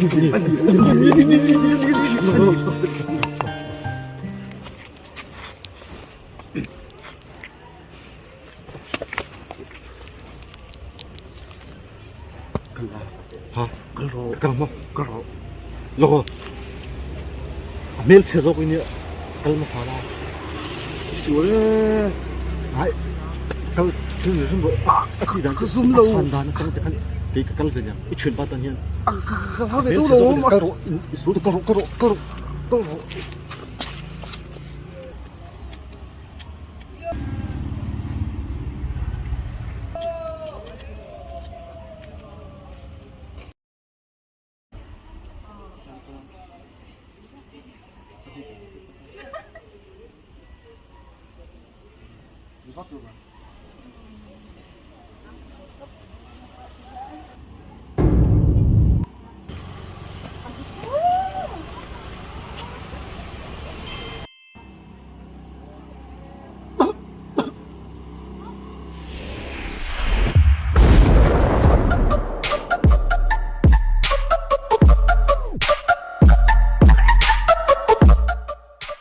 Kal la. Ha? Kal rawh. Ka kal maw? Kal rawh. Lawk. A hmel chhe zawk in kal hmasa la. Sual e. Ai. Kal thil ni hrim rawh. A tih dan chu a chhan dan atang che khan kei ka kal ve nia. I thianpa tan hian. Ka hlau ve tu lo. Kal rawh. I sual tu kal rawh kal rawh kal rawh kal rawh.